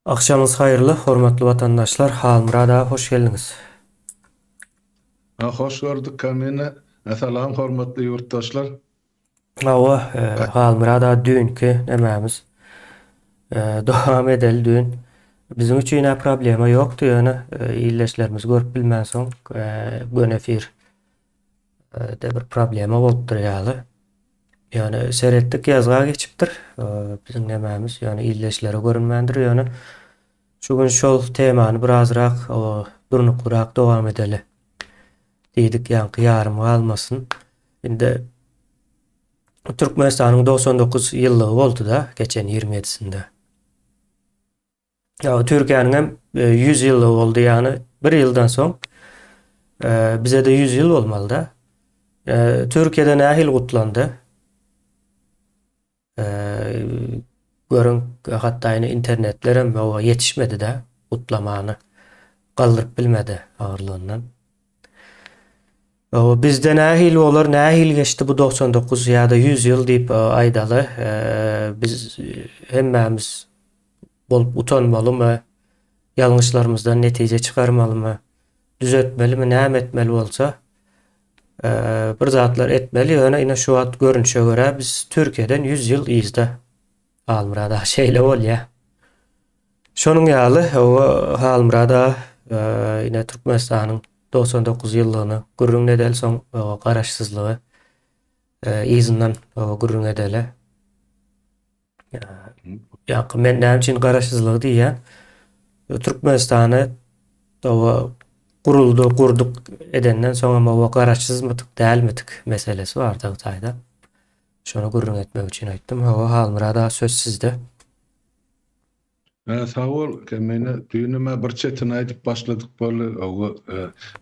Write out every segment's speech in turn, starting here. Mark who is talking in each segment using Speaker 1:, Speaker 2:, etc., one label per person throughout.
Speaker 1: Agşamyňyz haýyrly, hormatly watandaşlar! Halmyrat aga hoş geldiňiz.
Speaker 2: Hoş gördük Kamina. Salam hormatly ýurtdaşlar.
Speaker 1: Hawa, Halmyrat aga düýnki nemämiz dowam edeli düýn. Biziň üçin-ä problema ýokdy ýöne ildeşlerimiz görüp bilmänsoň göni efir de bir problema bolupdyr ýaly. Ýöne seretdik ýazga geçipdir. Biziň nemämiz ýöne ildeşlere görünmändir ýöne şu gün şol temany birazrak durnuklyrak dowam edeli diýdik ýaňky ýarym galmasyn. Indi Türkmenistanyň 99 ýyllygy boldy-da geçen 27-sinde. Ýa Türkiýäniň hem 100 ýyllygy boldy, ýagny bir ýyldan soň bize-de 100 ýyl bolmaly-da. Türkiýede nähili gutlandy? Görüň, hatda ýene internetler hem ýetişmedi-de gutlamany. Galdyryp bilmedi agyrlygyndan. Bizde nähili bolar, nähili geçdi bu 99 ýa-da 100 ýyl diýip aýdaly. Biz hemmämiz bolup utanmalymy, ýalňyşlarymyzdan netije çykarmalymy, düzetmelimi, näme etmeli bolsa, bir zatlar etmeli. Ýöne ine şu wagt görnüşe görä biz Türkiýeden 100 ýyl yzda. Halmyrat aga şeýle bolýar. Şonuň ýaly, Halmyrat aga ine Türkmenistanyň 99 ýyllygyny gürrüň edeli, soň garaşsyzlygy yzyndan gürrüň edeli. Ýa men näme üçin garaşsyzlygy diýýän? Türkmenistany oba guruldy, gurduk edenden soň hem oba garaşsyzmydyk, dälmidik meselesi bar da taýda. Şony gürrüň etmek üçin aýtdym. Hawa, Halmyrat aga söz sizde.
Speaker 2: Sag bol, Kemine. Düýnem-ä bir çetini aýdyp başladyk boldy. Hawa,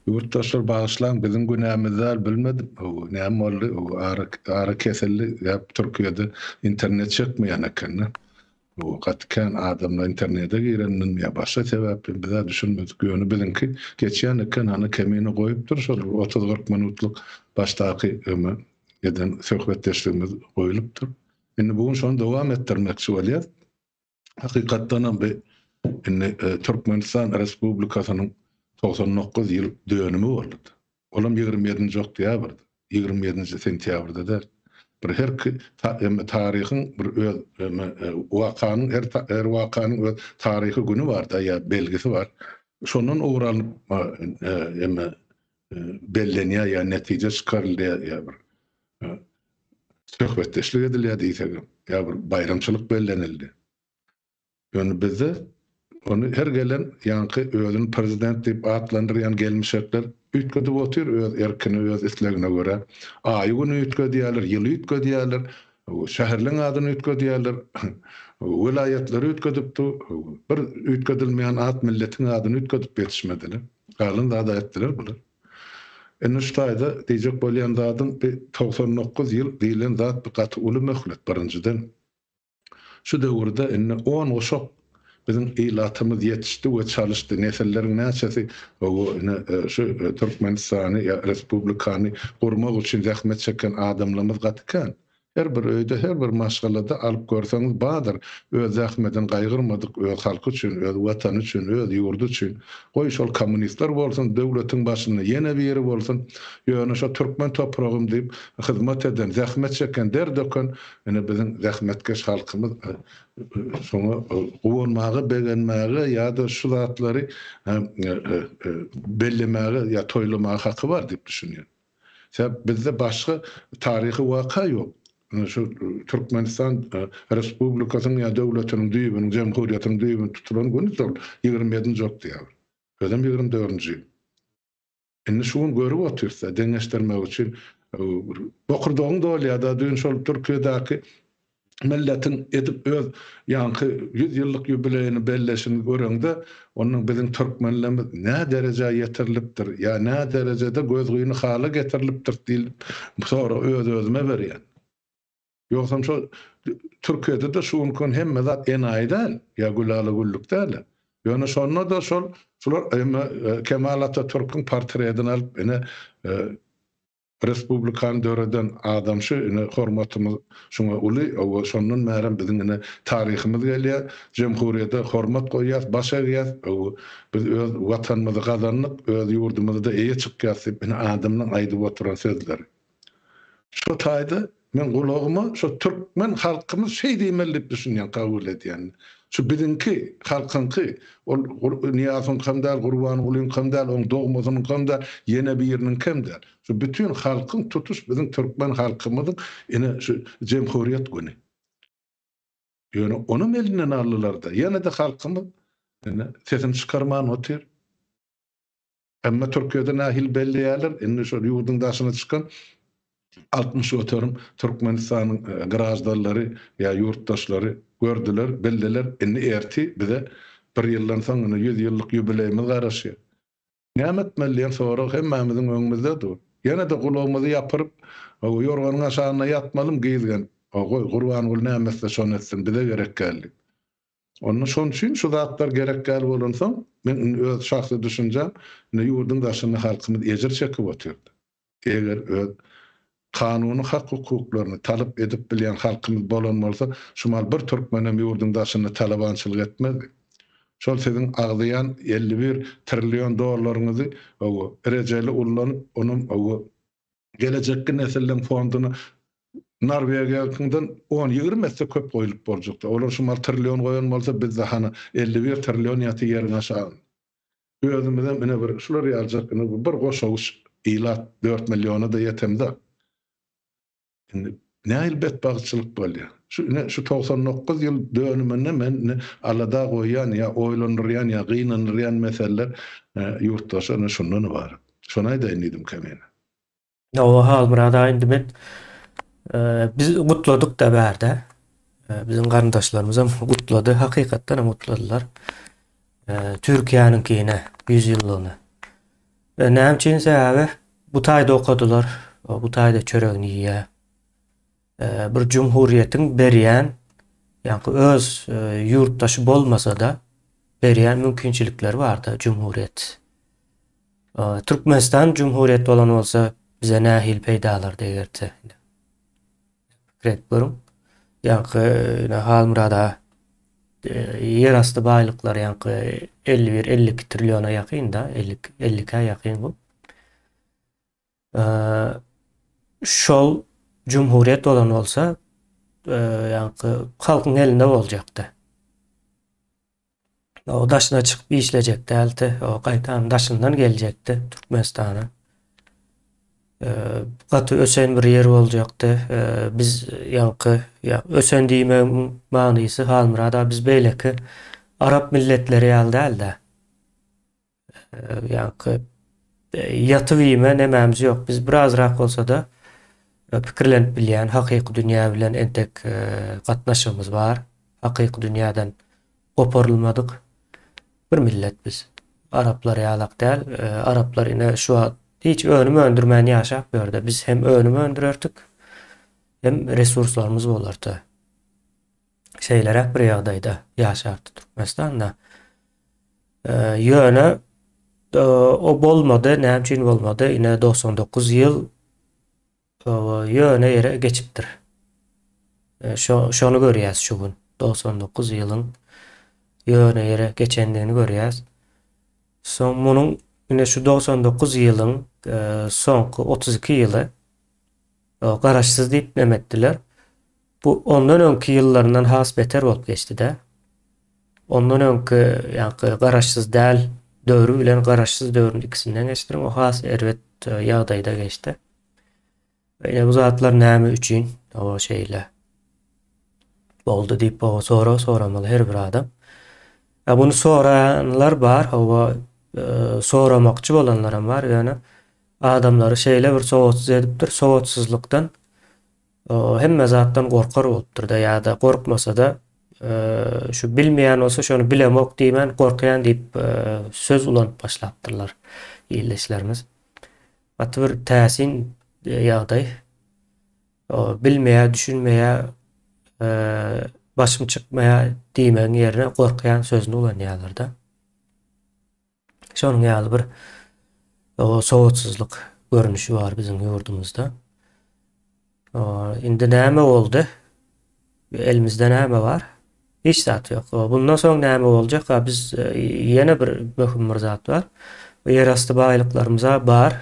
Speaker 2: ýurtdaşlar bagyşlaň, biziň günämiz däl, bilmedim. Hawa, näme boldy? Hawa, ara, ara kesildi. Ýa Türkiýede internet çekmeýän eken-de. Hawa, gaty kän adamlar internete girendenmi ýa başga sebäpden biz-ä düşünmedik. Ýöne biziňki geçýän eken, hany Kemine goýupdyr şol bir otuz-kyrk minutlyk başdaky öňe eden söhbetdeşligimiz goýlupdyr. Indi bu gün şony dowam etdirmekçi bolýas. Hakykatdanam bu indi e, Türkmenistan Respublikasynyň 99 ýyl dönümi boldy. Olam 27-nji oktýabrda, 27-nji sentýabrda däl. Bir her taryhyň bir öz e, wakanyň her her wakanyň öz taryhy güni bar-da ýa belgisi bar. Şondan ugur alnyp e, bellenýär ýa netije çykarylýar ýa bir söhbetdeşlik edilýär diýsegem, ýa bir baýramçylyk bellenildi. Ýöne bizde ony her gelen ýaňky özüni prezident diýip atlandyrýan gelmişekler üýtgedip otyr öz erkine, öz islegine görä. Aýy-güni üýtgedýärler, ýyly üýtgedýärler, şäherleň adyny üýtgedýärler, welaýatlary üýtgedipdi. Bir üýtgedilmeýän at milletiň adyny üýtgedip ýetişmediler. Galan zady aýtdylar bular. Indi şu taýda diýjek bolýan zadym bi 99 ýyl diýlen zat bi gaty uly möhlet birinjiden. Şu döwürde indi on guşak biziň ilatymyz ýetişdi we çalyşdy. Nesilleriň näçesi ine şu Türkmenistany ýa respublikany gurmak üçin zähmet çeken adamlarymyz gaty kän. Her bir öýde, her bir maşgalada alyp görseňiz bardyr, öz zähmedini gaýgyrmadyk öz halky üçin, öz watany üçin, öz ýurdy üçin. Goý şol kommunistler bolsun, döwletiň başynda ýene biri bolsun, ýöne şo türkmen topragym diýip hyzmat eden, zähmet çeken, der döken ine biziň zähmetkeş halkymyz şoňa guwanmaga, begenmäge ýa-da şu zatlary bellemäge ýa toýlamaga haky bar diýip düşünýän. Sebäp bizde başga taryhy waka ýok. Ine şu Türkmenistan Respublikasynyň ýa döwletiniň düýbüniň, jemhuriýetiniň düýbüni tutulan güni şol 27-nji oktýabr. Özem 24-nji ýyl. Indi şu gün görüp otyrys-da, deňeşdirmek üçin bokurdagyň dolýar-da, düýn şol Türkiýedäki milletiň edip öz ýaňky ýüz ýyllyk ýubileýini belleşini göreňde, onuň biziň türkmenlerimiz nä derejä ýetirilipdir ýa nä derejede gözgyny hala getirilipdir diýlip sorag öz-özüme berýän. Ýogsam şo Türkiýede-de şu günki gün hemme zat enaýy däl ýa gülala-güllük däl. Ýöne şonda-da şol şular Kemal Atatürküň portretini alyp ine. Respublikany döreden adam şu ine hormatymyz şuňa uly owa şondan bärem biziň ine taryhymyz gelýär jemhuriýede hormat goýýas baş egýäs owa biz öz watanymyzy gazandyk öz ýurdumyzada eýe çykýas diýip ine adamlaň aýdyp oturan sözleri. Şo taýda men gulagyma şo türkmen halkymyz şeý diýmeli diýip düşünýän kabul edýän. Şu biziňki halkyňky ol Nyýazowyňkam däl Gurbangulyňkam däl oň dogmasynyňkam däl ýene biriniňkem däl. Şu bütin halkyň tutuş biziň türkmen halkymyzyň ine şu jemhuriýet güni. Ýöne onam elinden aldylarda ýene-de halkymyz ine sesini çykarman otyr. Emma Türkiýede nähili belleýärler, indi şol ýurduň daşyna çykan 60% Türkmenistanyň graždanlary ýa ýurtdaşlary gördüler, bildiler, indi ertir bize bir ýyldan soň indi 100 ýyllyk ýubileýimiz garaşýar. Näme etmeli diýen sorag hemmämiziň öňümizde dur. Ýene-de gulagymyzy ýapyryp, ýorganyň aşagynda ýatmalymy gizgenip, goý, Gurbanguly näme etse şony etsin, bize gerek däl diýip. Onda şonuň üçin şu zatlar gerek däl bolansoň, men indi öz şahsy düşünjäm, indi ýurduň daşynda halkymyz ejir çekip otyrdy. Eger öz kanuny hak-hukuklaryny talap edip bilýän halkymyz bolan bolsa, şu mal bir türkmenem ýurduň daşynda talabançylyk etmezdi. Şol siziň agzaýan 51 trillion dollaryňyzy, hawa, rejeli ullanyp, onam, hawa, gelejekki nesilleň fonduna Norwegiýaňkyňdan on-ýigrimi esse köp goýlup boljakdy. Olar şu mal trillion goýan bolsa, bizde hany 51 trillion ýaty ýeriň aşagynda. Özümizem ine bir şular ýaljak ine bir goşawuç ilat dört milliona-da ýetemzok. Indi nähili betbagtçylyk bolýar. Şu ine şu 99 ýyl dönüminde men ine alada goýýan ýa oýlandyrýan ýa gynandyrýan meseleler ýurtdaşlar ine şundan ybarat. Şony aýdaýyn diýdim Kemine.
Speaker 1: Hawa Halmyrat aga indi men biz gutladyk-da bärde. Biziň garyndaşlarymyzam gutlady, hakykatdan hem gutladylar. Türkiýäniňkine 100 ýyllygyny. Näme üçin sebäbi bu taýda okadylar, bu taýda çöregini iýýär. Bir jumhuriýetiň berýän, ýaňky öz ýurtdaşy bolmasa-da berýän mümkinçilikleri barda jumhuriýet. Türkmenistan jumhuriýet bolan bolsa bize nähili peýdalar degerdi? Pikir edip görüň. Ýaňky ine Halmyrat aga ýerasty baýlyklary ýaňky 51 52 trilliona ýakyn da, 50 52-ä ýakyn bu. Şol jumhuriýet bolan bolsa, ýaňky halkyň elinde boljakdy. O daşyna çykyp işlejek däldi. O gaýtam daşyndan geljekdi Türkmenistana. Gaty ösen bir ýer boljakdy. Biz ýaňky ýa ösen diýmegiň manysy Halmyrat aga biz beýleki arap milletleri ýaly däldi. Ýaňky ýatyp iýme nemämiz ýok. Biz birazrak bolsa-da pikirlenip bilýän hakyky dünýä bilen entek gatnaşygymyz bar. Hakyky dünýäden goparylmadyk bir millet biz. Araplar ýalak däl. Araplar ine şu wagt hiç önüm öndürmän ýaşap ýörde. Biz hem önüm öndürerdik, hem resurslarymyz bolardy. Şeýleräk bir ýagdaýda ýaşardy Türkmenistanda. Ýöne o bolmady. Näme üçin bolmady? Ine 99 ýyl ýöne ýere geçipdir. Şo şony görýäs şu gün. 99 ýylyň ýöne ýere geçendigini görýäs. Soň munuň ine şu 99 ýylyň soňky 32 ýyly garaşsyz diýip neme etdiler. Bu ondan öňki ýyllaryndan has beter bolup geçdi-de. Ondan öňki ýaňky garaşsyz däl döwri bilen garaşsyz döwrüni ikisinden geçdiriň, o has erbet e, ýagdaýda geçdi. Ine bu zatlar näme üçin o şeýle boldy diýip o sorag soramaly her bir adam. Ya bunu soranlar bar, hawa e, soramakçy bolanlar hem bar, ýöne adamlary şeýle bir sowatsyz edipdir, sowatsyzlykdan hemme zatdan gorkar bolupdyr-da ýa-da gorkmasa-da şu bilmeýän bolsa şony bilemok diýmän gorkýan diýip söz ulanyp başlapdyrlar ildeşlerimiz. Gaty bir täsin ýagdaý. Bilmeýär, düşünmeýär, başym çykmaýar diýmegiň ýerine gorkýan sözüni ulanýarlar-da. Şonuň ýaly bir sowatsyzlyk. görnüşi bar biziň ýurdumyzda. Indi näme boldy? Elimizde näme bar? Hiç zat ýok. Bundan soň näme boljak? Ha biz e, ýene bir möhüm bir zat bar. Ýerasty baýlyklarymyz bar.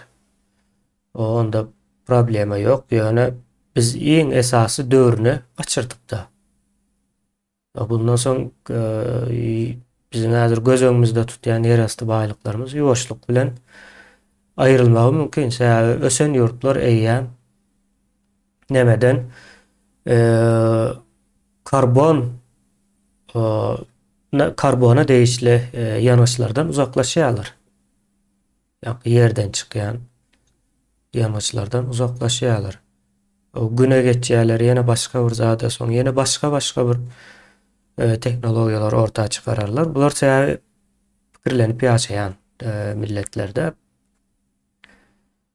Speaker 1: Onda problema ýok. Ýöne biz iň esasy döwrüni gaçyrdyk-da. Bundan soň biziň häzir göz öňümizde tutýan ýerasty baýlyklarymyz ýuwaşlyk bilen aýrylmagy mümkin. Sebäbi ösen ýurtlar eýýäm nemeden karbon karbona degişli ýangyçlardan uzaklaşýarlar. Ýagny ýerden çykýan ýangyçlardan uzaklaşýarlar. Güne geçýärler, ýene başga bir zada, soň ýene başga-başga bir e, tehnologiýalar orta çykararlar. Bular sebäbi pikirlenip ýaşaýan e, milletlerde.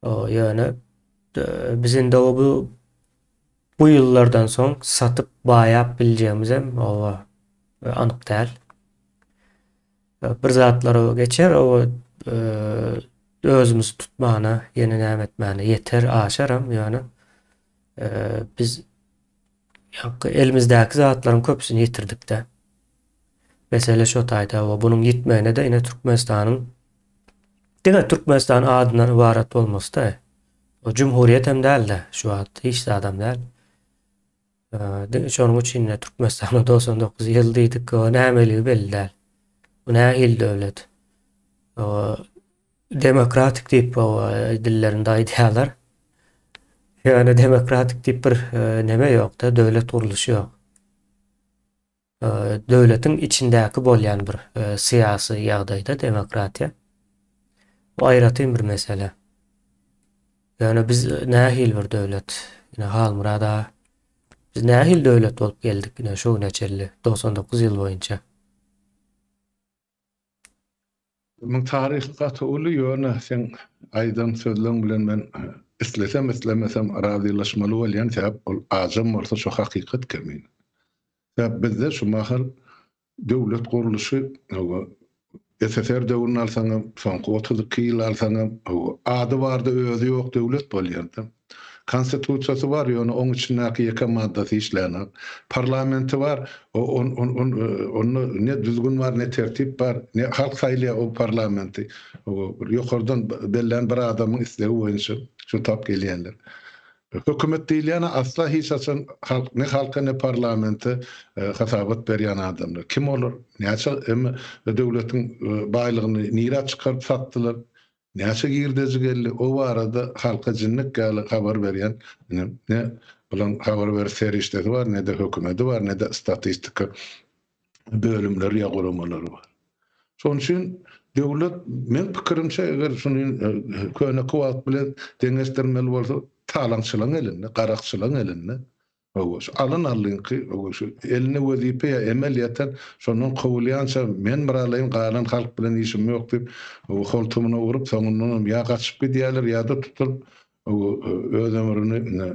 Speaker 1: O ýöne e, biz indi o bu bu ýyllardan soň satyp baýap biljegimizem oba anyk däl. Bir zatlar geçer, o özümizi tutmana, ýene näme etmäne ýeter, aşaram, ýöne biz ýaňky elimizdäki zatlaryň köpüsini ýitirdik-de. Mesele şo taýda we bunuň ýitmegine-de ine Türkmenistanyň diňe Türkmenistan adyndan ybarat bolmasy-da. O jumhuriýet hem däl-de, şu wagt hiç zadam däl. Diňe şonuň üçin-de Türkmenistana 99 ýyl diýdik, o nämeligi belli däl. Bu nähili döwlet? O demokratik diýip o dillerinde aýdýarlar. Ýöne demokratik diýip bir e, neme ýok-da, döwlet gurluşy ýok. Döwletiň içindäki bolýan bir syýasy ýagdaýda demokratiýa. Bu aýratyn bir mesele. Ýöne biz nähili bir döwlet? Ine Halmyrat aga, biz nähili döwlet bolup geldik ine şu güne çenli 99 ýyl boýunça?
Speaker 2: Muň taryhy gaty uly, ýöne seň aýdan sözleň bilen men islesem islemesem razylaşmaly bolýan, sebäp ol ajam bolsa şo hakykat kemine. Sebäp bizde şu mahal döwlet gurluşy hawa SSR döwrüni alsaňam, soňky 32 ýyl alsaňam, hawa ady barda özi ýok döwlet bolýarda. Konstitusiýasy bar, ýöne oň içindäki ýeke maddasy işlänok. Parlamenti bar, onda ne düzgün bar, ne tertip bar, ne halk saýlaýar o parlamenti. Bir ýokardan bellän bir adamyň islegi boýunça şu tap gelýänler. Hökümet diýilýäni asla hiç haçan halk ne halka ne parlamente hasabat berýän adamlar. Kim olar? Näçe döwletiň baýlygyny nirä çykaryp satdylar? Näçe girdeji geldi, o barada halka jinnek ýaly habar berýän ine, ne bulaň habar beriş serişdesi bar, ne-de hökümedi bar, ne-de statistika bölümleri ýa guramalary bar. Şonuň üçin döwlet, meň pikirimçe, eger şuny köneki wagt bilen deňeşdirmeli bolsa, talaňçylaryň elinde, garakçylaryň elinde. Hawa, şu alan alynky, hawa, şu eline wezipe ýa emel ýeten, şondan kowulýança men bir alaýyn, galan halk bilen işim ýok diýip, hawa, holtumyna urup, soňundanam ýa gaçyp gidýärler, ýa-da tutulyp, hawa, öz ömrüni ine,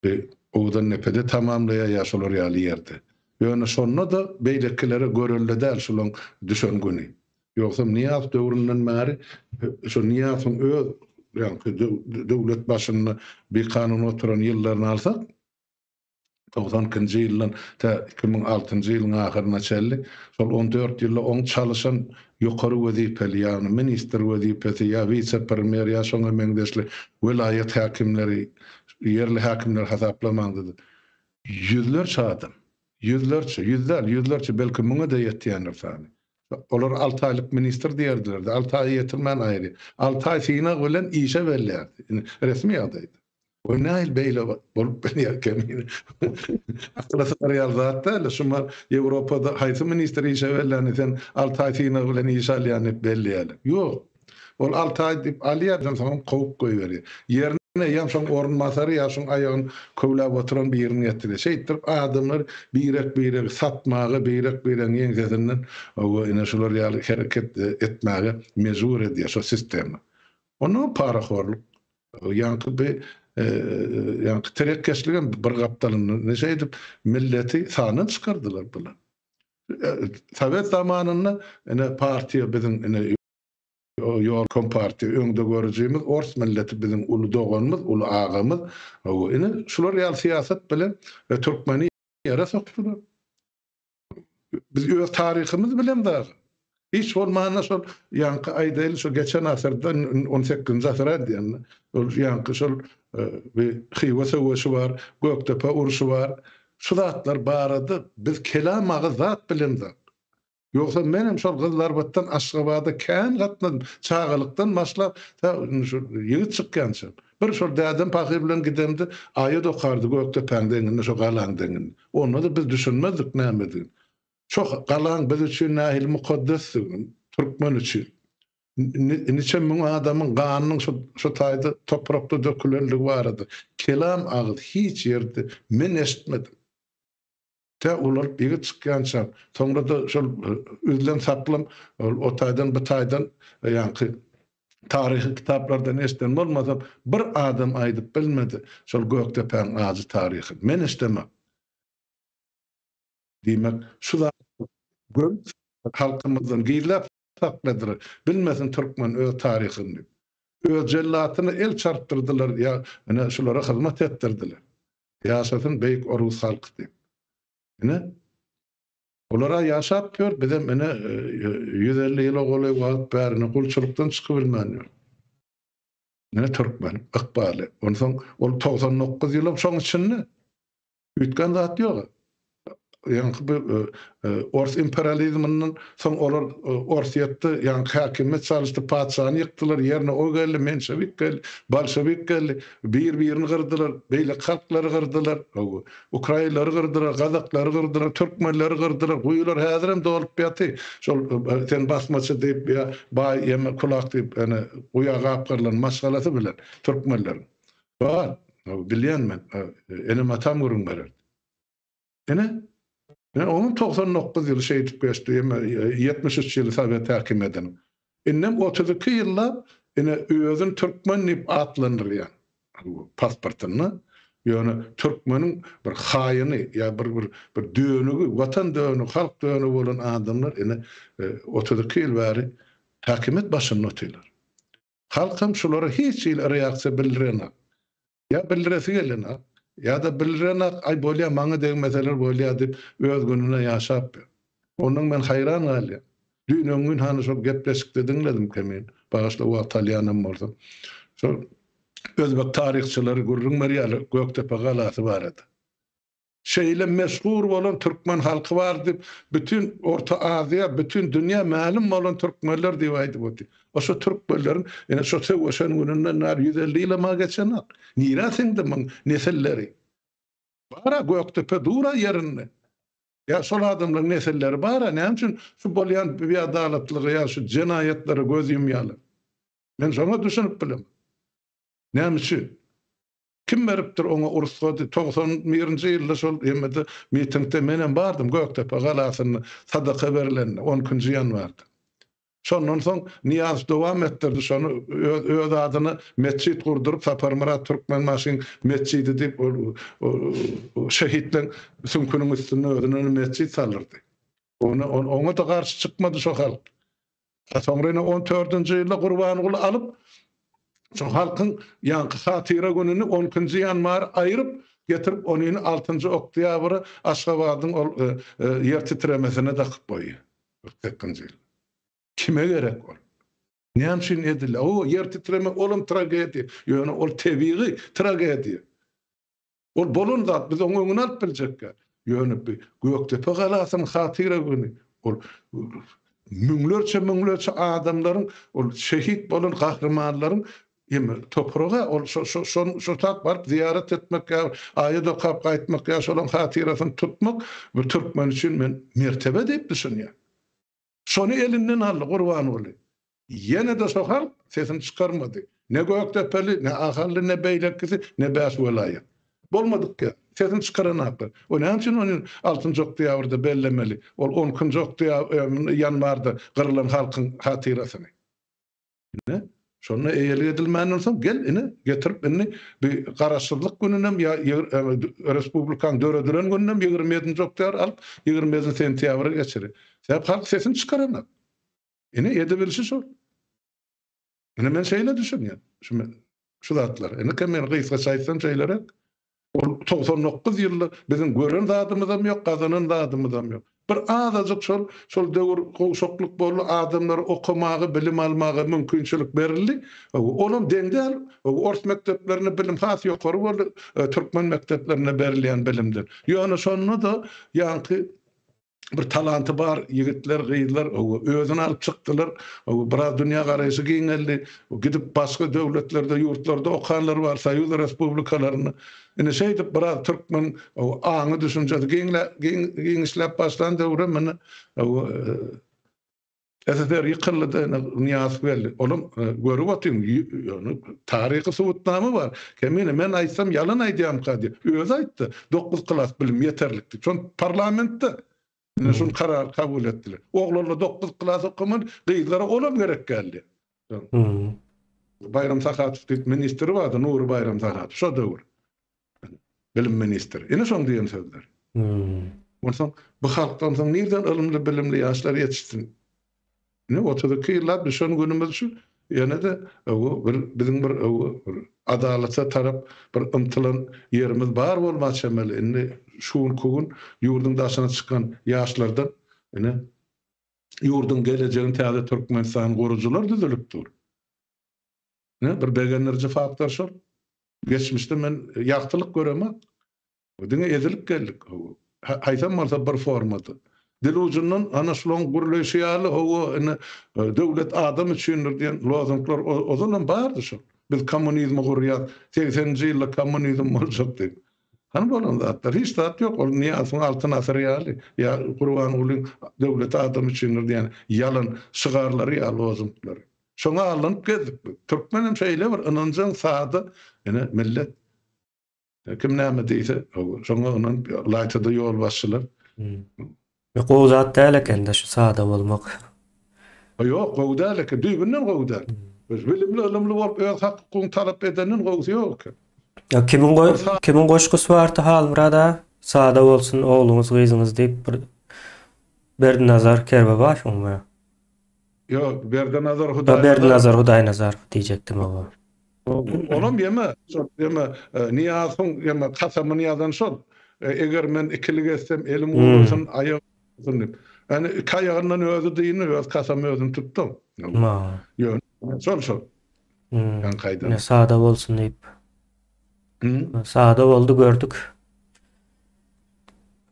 Speaker 2: bir owadan depede tamamlaýar ýa şolar ýaly ýerde. Ýöne şonda-da beýlekilere görelde däl şulaň düşen güni. Ýogsam Nyýazow döwründen bäri şo Nyýazowyň öz ýaňky döwlet başynda bikanun oturan ýyllaryny alsak, 92-nji ýyldan tä 2006-njy ýylyň ahyryna çenli şol 14 ýylda oň çalyşan ýokary wezipeli, ýagny ministr wezipesi ýa wise-premýer ýa şoňa meňzeşli welaýat häkimleri, ýerli häkimleri hasaplamaňda-da ýüzlerçe adam, ýüzlerçe, ýüz däl, ýüzlerçe, belki müňe-de ýetýändir sany. Olar alty aýlyk ministr diýerdiler-de, alty aýa ýetirmän aýry. Alty aý synag bilen işe bellärdi. Indi resmi ýagdaýda. O nähili beýle bolup bilýär kemine? Akyla sygar ýaly zat däl-de, şumal Ýewropada haýsy ministr işe bellände sen alty aý synag bilen işe alýan diýip belleýärler. Ýok. Ol alty aý diýip alýar, soňam kowup goýberýär. Ýerine ýa şoň orunbasary ýa şoň aýagyny köwläp oturan birini getirýär. Şeýtdirip adamlar birek-biregi satmaga, birek-biregiň ýeňsesinden hawa ine şular ýaly hereket etmäge mejbur edýär şo sistema. Onnoň parahorluk, ýaňky bi ýaňky terekkeşligem bir gapdalyndan şeýdip milleti sandan çykardylar bular. Sowet zamanynda ine partiýa biziň ine. Ýol kompartiýa öňdegörüjimiz ors milleti biziň uly doganymyz uly agamyz ine şular ýaly syýasat bilen türkmeni ýere sokdular. Biz öz taryhymyz bilen dagy hiç bolmanda şol ýaňky aýdaýly şo geçen asyrda on sekizinji asyr aýdýan ol ýaňky şol bir Hywa söweşi bar Gökdepe urşy bar şu zatlar barada biz kelam agyz zat bilemzok. Ýogsa menem şol Gyzylarbatdan Aşgabada kän gatnadym, çagalykdan başlap, tä indi şu ýigit çykýançam. Bir şol dädem pahyr bilen gidemde aýat okardy Gökdepäň deňinde, şo galaň deňinde. Onda-da biz düşünmezdik nämedigini. Şo galaň biz üçin nähili mukaddesdigini, türkmen üçin. Niçe müň adamyň ganynyň şo şo taýda toprakda dökülenligi barada kelam agyz hiç ýerde men eşitmedim. Tä ulalyp ýigit çykýançam, soňra-da şol üzlem-saplam ol o taýdan, bu taýdan ýaňky taryhy kitaplardan eşiden bolmasam, bir adam aýdyp bilmedi şol Gökdepäň ajy taryhyny. Men eşidemok. Diýmek, şu zat gömüp halkymyzdan gizläp sakladylar. Bilmesin türkmen öz taryhyny diýip. Öz jellatyna el çarpdyrdylar ýa ine şulara hyzmat etdirdiler. Ýaşasyn beýik orus halky diýip. Ine olara ýaşap ýör, bizem ine 150 ýyla golaý wagt bäri ine gulçulykdan çykybilmän ýör. Ine türkmen ykbaly. Onsoň ol 99 ýylam şoň içinde. Üýtgän zat ýok. Ýaňky bu e, e, ors imperializminden soň olar e, Orsýetde ýaňky häkimiýet çalyşdy, patyşany ýykdylar, ýerine o geldi, menşewik geldi, bolşewik geldi, bir-birini gyrdylar, beýleki halklary gyrdylar, ukrainleri gyrdylar, gazaklary gyrdylar, türkmenleri gyrdylar, guýular häzirem dolup ýaty. Şol sen basmaçy diýip ýa baý ýa kulak diýip, ýani guýa gapgarylan maşgalasy bilen türkmenleriň. Bar, bilýän men, enem-atam gürrüň bererdi. Ine, ine onuň 99 ýyly şeýdip geçdi, eme 73 ýyly sowet häkimiýetiniň. Indem 32 ýyllap ine özüni türkmen diýip atlandyrýan pasportynda, ýöne türkmeniň bir haýyny ýa bir bir bir dönügi, watan dönügi, halk dönügi bolan adamlar ine 32 ýyl bäri häkimiýet başynda otyrlar. Halkam şulara hiç hili reaksiýa bildirenak. Ýa bildiresi gelenak, ýa-da bildirenak, aý bolýa maňa degmeseler bolýa diýip öz gününe ýaşap ýör. Ondan men haýran galýan. Düýn öňňün hany şol gepleşikde diňledim Kemin, bagyşla wagt alýanam bolsam. Şol özbek taryhçylary gürrüň berýärler Gökdepe galasy barada. Şeýle meşhur bolan türkmen halky bar diýip, bütin Orta Aziýa, bütin dünýä mälim bolan türkmenler diýip aýdyp otyr. O şo türkmenleriň ine şo söweşen gününden bäri 150 ýylam-a geçenok. Nirä siňdi muň nesilleri? Bar-a Gökdepe dur-a ýerinde. Ýa şol adamlaryň nesilleri bar-a, näme üçin şu bolýan biadalatlyga ýa şu jenaýatlara göz ýumýarlar? Men şoňa düşünip bilemok. Näme üçin? Kim beripdir oňa ursgady? 91-nji ýylda şol hemmede mitingde menem bardym Gökdepe galasynda sadaka berlende on ikinji ýanwarda. Şondan soň Nyýazow dowam etdirdi şony öz öz adyna metjit gurduryp Saparmyrat Türkmenbaşyň metjidi diýip ol şehitleň süňküniň üstünde özüne metjit saldyrdy. Ona oňa-da garşy çykmady şo halk. Soňra ine on dördünji ýylda Gurbanguly alyp, şo halkyň ýaňky hatyra gününi on ikinji ýanwary aýryp, getirip onyny altynjy oktýabra Aşgabadyň ol e, e, ýer titremesine dakyp goýýar. 48-nji ýyl. Kime gerek ol? Näme üçin edildi? O ýer titreme olam tragediýa. Ýöne ol tebigy tragediýa. Ol bolan zat, biz oň öňüni alyp biljekkä. Ýöne bu Gökdepe galasynyň hatyra güni, ol müňlerçe müňlerçe adamlaryň, ol şehit bolan gahrymanlaryň eme topragy, ol şo şo şo şo tak baryp zyýarat etmek ýa aýat okap gaýtmak ýa şolaň hatyrasyny tutmak bu türkmen üçin men mertebe diýip düşünýän. Şony elinden aldy Gurbanguly. Ýene-de şo halk sesini çykarmady. Ne Gökdepeli, ne Ahally, ne beýlekisi, ne bäş welaýat. Bolmadyk ýa, sesini çykaranaklar. O näme üçin ony altynjy oktýabrda bellemeli? Ol on ikinji oktýabr, ýanwarda gyrylan halkyň hatyrasyny. Ine, şonda eýelik edilmänden soň gel ine getirip indi bir garaşsyzlyk gününem ýa respublikaň döredilen gününem 27-nji oktýabr alyp 27 sentýabra geçirir. Sebäp halk sesini çykaranok. Ine edebilişi şol. Ine men şeýle düşünýän. Şu şu zatlar. Ine men gysgaça aýtsam şeýleräk. Ol 99 ýylda biziň gören zadymyzam ýok, gazanan zadymyzam ýok. Bir azajyk şol şol döwür gowşaklyk boldy, adamlara okamaga, bilim almaga mümkinçilik berildi. Olam deň däl. Ors mekdeplerinde bilim has ýokary boldy, türkmen mekdeplerinde berilýän bilimden. Ýöne şonda-da ýaňky bir talanty bar ýigitler, gyzlar özüni alyp çykdylar. Biraz dünýä garaýşy giňeldi. Gidip başga döwletlerde, ýurtlarda okanlar bar, soýuz respublikalarynda. Ine şeýdip biraz türkmen aňy düşünjesi giňişläp başlan döwrem ine SSR ýykyldy-da ine Nyýazow geldi. Olam görüp otyň, ýöne taryhy subutnama bar. Kemine men aýtsam ýalan aýdýamyka diýip, özi aýtdy. 9 klas bilim ýeterlik diýip. Şony parlamentde ine şuny karar kabul etdiler. Oglanlar 9 klas okamaly, gyzlara olam gerek däldi. Baýram Sahatow diýip ministri bardy, Nury Baýram Sahatow şo döwür. Bilim ministri. Ine şoň diýen sözleri. Onsoň bu halkdan soň nirden ylymly, bilimli ýaşlar ýetişsin? Ine 32 ýyllap düşen günümiz şu. Ýene-de bir biziň bir bir adalata tarap bir ymtylan ýerimiz bar bolma çemeli. Indi şu günki gün ýurduň daşyna çykan ýaşlardan ine ýurduň gelejegini täze Türkmenistany gurujylar düzülip dur. Ine bir begendiriji faktor şol. Geçmişde men ýagtylyk göremok. Diňe ezilip geldik. Haýsam bolsa bir formada. Dil ujundan ana şulaň gürleýşi ýaly hawa ine döwlet adam üçindir diýen lozunglar ozalam bardy şol. Biz kommunizmi gurýas, segseninji ýylda kommunizm boljak diýip. Hany bolan zatlar? Hiç zat ýok. Ol Nyýazowyň Altyn asyry ýaly ýa Gurbangulyň döwlet adam üçindir diýen ýalan şygarlary ýa lozunglary. Şoňa aldanyp gezdik biz. Türkmen hem şeýle bir ynanjaň sada ine millet. Kim näme diýse, şoňa ynanyp ylaýta-da ýolbaşçylar.
Speaker 1: Gowy zat däl eken-de şu sada bolmak.
Speaker 2: Ýok, gowy däl eken. Düýbünden gowy däl. Bilimli, ylymly bolup öz hak-hukugyňy talap edenden gowusy ýok eken.
Speaker 1: Ýa kimiň kimiň goşgusy bardy Halmyrat aga? Sada bolsun ogluňyz gyzyňyz diýip bir Berdinazar Kerbabaýewiňmi?
Speaker 2: Ýok, Berdinazar Hudaýnazarow.
Speaker 1: Berdinazar Hudaýnazarow diýjekdim oba.
Speaker 2: Olam ýeme, şol ýeme Nyýazowyň ýeme kasamyny ýazan şol. Eger men ikilik etsem elim gurasyn, aýagym gurasyn diýip. Ýani iki aýagyndan özi dyndy, öz kasamy özüni tutdy. Ýöne şol şol.
Speaker 1: Ýaňky aýdan. Sada bolsun diýip. Sada boldy gördük.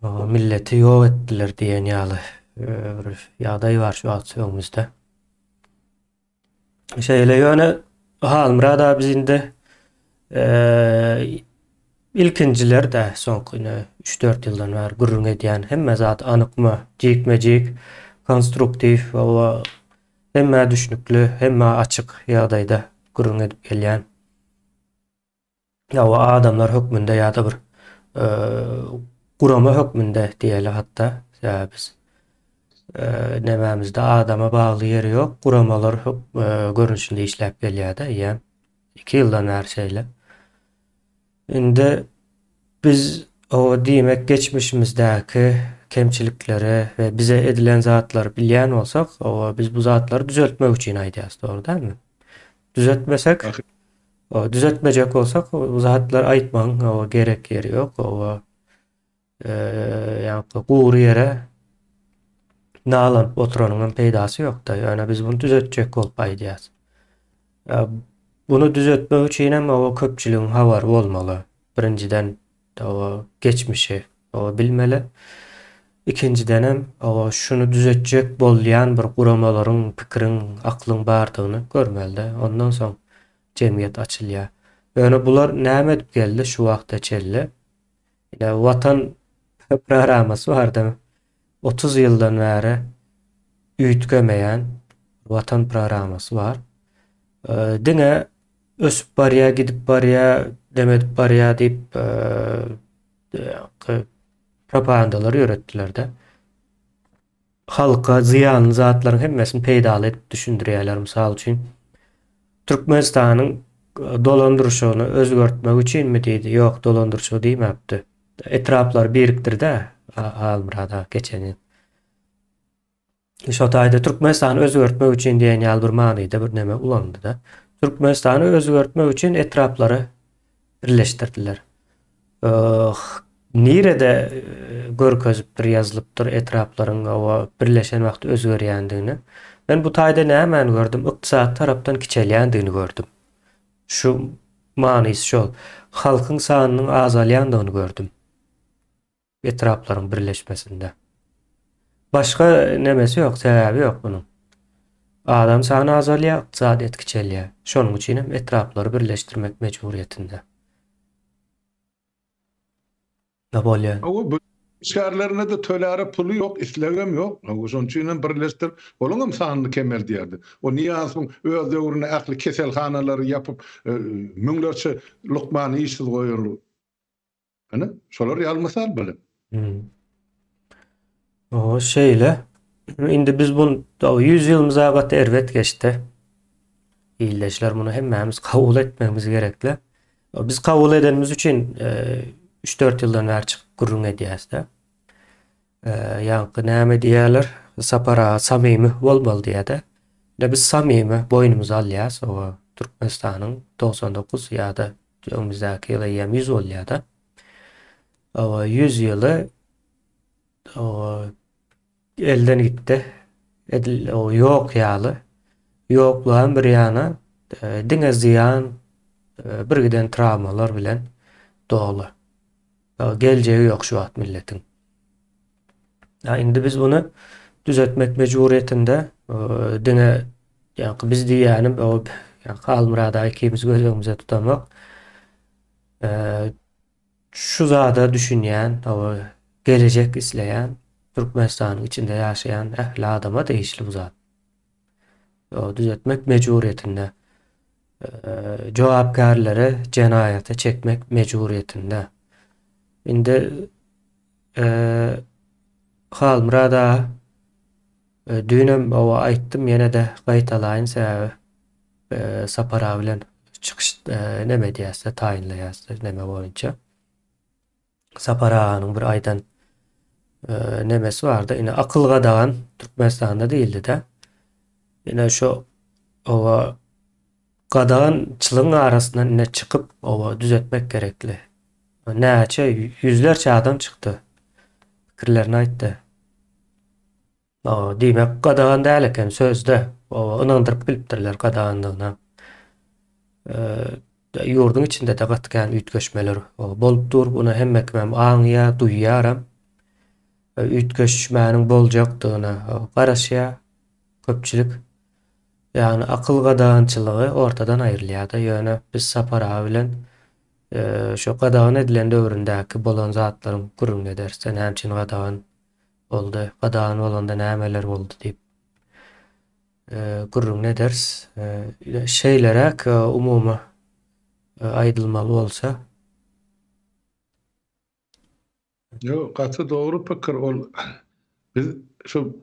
Speaker 1: Milleti ýok etdiler diýen ýaly bir ýagdaý bar şu wagt öňümizde. Şeýle ýöne Halmyrat abi biz indi ilkinjiler-de soňky ine 3-4 ýyldan bäri gürrüň edýän hemme zat anykmy, jikme-jik, konstruktiw we hemmä düşnükli, hemmä açyk ýagdaýda gürrüň edip gelýän. Ýa adamlar hökmünde ýa-da bir gurama hökmünde diýeli hatda. Sebäbi biz nemämizde adama bagly ýeri ýok, guramalar görnüşinde işläp gelýär-de eýýäm. 2 ýyldan bäri şeýle. Indi biz o diýmek geçmişimizdäki kemçilikleri we bize edilen zatlary bilýän bolsak, o biz bu zatlary düzeltmek üçin aýdýarys, dogry dälmi? Düzeltmesek, Düzetmejek bolsak bu zatlary aýtmagyň gerek ýeri ýok. Oba ýa-da gury ýere nalanyp oturanyň hem peýdasy ýok-da. Ýöne biz bunu düzetjek bolup aýdýas. Bunu düzetmek üçin hem oba köpçüligiň habary bolmaly. Birinjiden oba geçmişi oba bilmeli. Ikinjidenem oba şuny düzetjek bolýan bir guramalaryň, pikiriň, aklyň bardygyny görmeli-de. Ondan soň jemgyýet açylýar. Ýöne bular näme edip geldi şu wagta çenli? Ine Watan programmasy bardy. 30 ýyldan bäri üýtgemeýän Watan programmasy bar. Diňe ösüp barýar, gidip barýar, dem edip barýar diýip propagandalar ýöretdiler-de. Halka zyýanly zatlaryň hemmesini peýdaly edip düşündirýärler. Mysal üçin, Türkmenistanyň dolandyryşygyny özgertmek üçinmi diýdi. Ýok, dolandyryşygy diýmäpdi. Etraplary birikdirdi-ä Halmyrat aga geçen ýyl. Şo taýda Türkmenistany özgertmek üçin diýen ýaly bir manyda bir neme ulanyldy-da. Türkmenistany özgertmek üçin etraplary birleşdirdiler. Nirede görkezipdir, ýazylypdyr etraplaryň oba birleşen wagty özgerýändigini. Men bu taýda nämäni gördüm? Ykdysady tarapdan kiçelýändigini gördüm. Şu manysy şol. Halkyň sanynyň azalýandygyny gördüm. Etraplaryň birleşmesinde. Başga nemesi ýok, sebäbi ýok munuň. Adam sany azalýar, ykdysadyýet kiçelýär. Şonuň üçin hem etraplary birleşdirmek mejburyýetinde. Ne bolýar?
Speaker 2: Hawa, bu işgärlerine-de töläre puly ýok, islegem ýok. Hawa, şonuň üçin hem birleşdirip, olaň hem sanyny kemeldýärdi. O Nyýazowyň öz döwründe ähli keselhanalary ýapyp, müňlerçe lukmany işsiz goýanlygy. Ine, şolar ýaly mysal bilen.
Speaker 1: Hmm. O şeýle. Indi biz bu 100 ýylymyz gaty erbet geçdi. Ildeşler muny hemmämiz kabul etmegimiz gerekli. Biz kabul edenimiz üçin 3-4 ýyldan bäri çykyp gürrüň edýäs-de. Ýaňky näme diýýärler? Sapar aga samymy bolmaly diýýär-de. Ine biz samymy boýnumyza alýas. Oba Türkmenistanyň 99 ýa-da öňümizdäki ýyl eýýäm 100 bolýar-da. Oba 100 ýyly oba elden gitdi. Edil o ýok ýaly. Ýoklugam bir ýana diňe zyýan bir giden trawmalar bilen doly. Geljegi ýok şu wagt milletiň. Ya indi biz bunu düzetmek mejburiyetinde diňe ýa biz diýýänim o ýa Halmyrat aga ikimiz göz öňümize tutamok. Şu zada düşünýän, gelejek isleýän Türkmenistanyň içinde ýaşaýan ähli adama degişli bu zat. Düzetmek mejburiyetinde. Jogapkärleri jenaýata çekmek mejburiyetinde. Indi Halmyrat aga düýnem oba aýtdym ýene-de gaýtalaýyn sebäbi Sapar aga bilen çykyş neme edýäs-de taýynlaýas-da neme boýunça. Sapar aganyň bir aýdan nemesi bardy. Ine akyl gadagan Türkmenistanda diýildi-de. Ine şu oba gadagançylygyň arasyndan ine çykyp oba düzetmek gerekli. Näçe ýüzlerçe adam çykdy. Pikirlerini aýtdy. Diýmek, gadagan däl eken sözde. Oba ynandyryp bilipdirler gadagandygyna. Ýurduň içinde-de gaty kän üýtgeşmeler bolup dur. Muny hemme kimem aňýar, duýýaram. Üýtgeşmäniň boljakdygyna garaşýar köpçülik. Ýagny akyl gadagançylygy ortadan aýrylýar-da. Ýöne biz Sapar aga bilen şo gadagan edilen döwründäki bolan zatlaryň gürrüňini ederis-de, näme üçin gadagan boldy, gadagan bolanda nämeler boldy diýip gürrüňini ederis. Şeýleräk umumy aýdylmaly bolsa.
Speaker 2: Ýok, gaty dogry pikir ol. Biz şu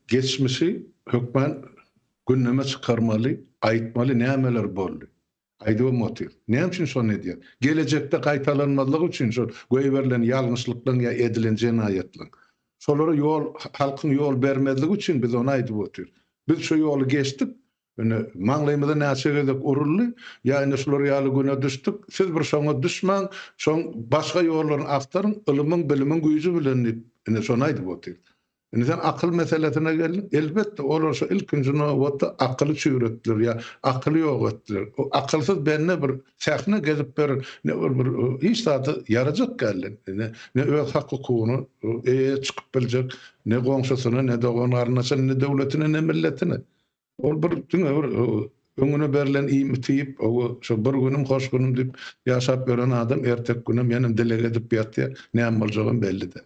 Speaker 2: geçmişi hökman gündeme çykarmaly, aýtmaly nämeler boldy. Aýdybam otyr. Näme üçin şony edýär? Gelejekde gaýtalanmazlygy üçin şol goýberilen ýalňyşlyklaryň ýa edilen jenaýatlaryň. Şolara ýol, halkyň ýol bermezligi üçin biz ony aýdyp otyrys. Biz şo ýoly geçdik, ine, maňlaýymyza näçe gezek uruldy, ýa ine şular ýaly güne düşdük, siz bir şoňa düşmäň, şoň başga ýollaryny agtaryň, ylymyň, bilimiň güýji bilen diýip, ine şony aýdyp otyrys. Indi sen akyl meselesine geldiň. Elbetde, olar şo ilkinji nobatda akyly çüýretdiler ýa akyly ýok etdiler. O akylsyz bende bir sähne gezip berer, ne ol bir hiç zada ýarajak däldi. Ne, ne öz hak-hukugyna eýe çykyp biljek, ne goňşusyna, ne dogan-garyndaşyna, ne döwletine, ne milletine. Ol bir diňe bir öňüne berlen iýmiti iýip, şo bir günüm hoş günüm diýip ýaşap ýören adam erteki günem ýene dileg edip ýatýar, näme boljagam belli däl.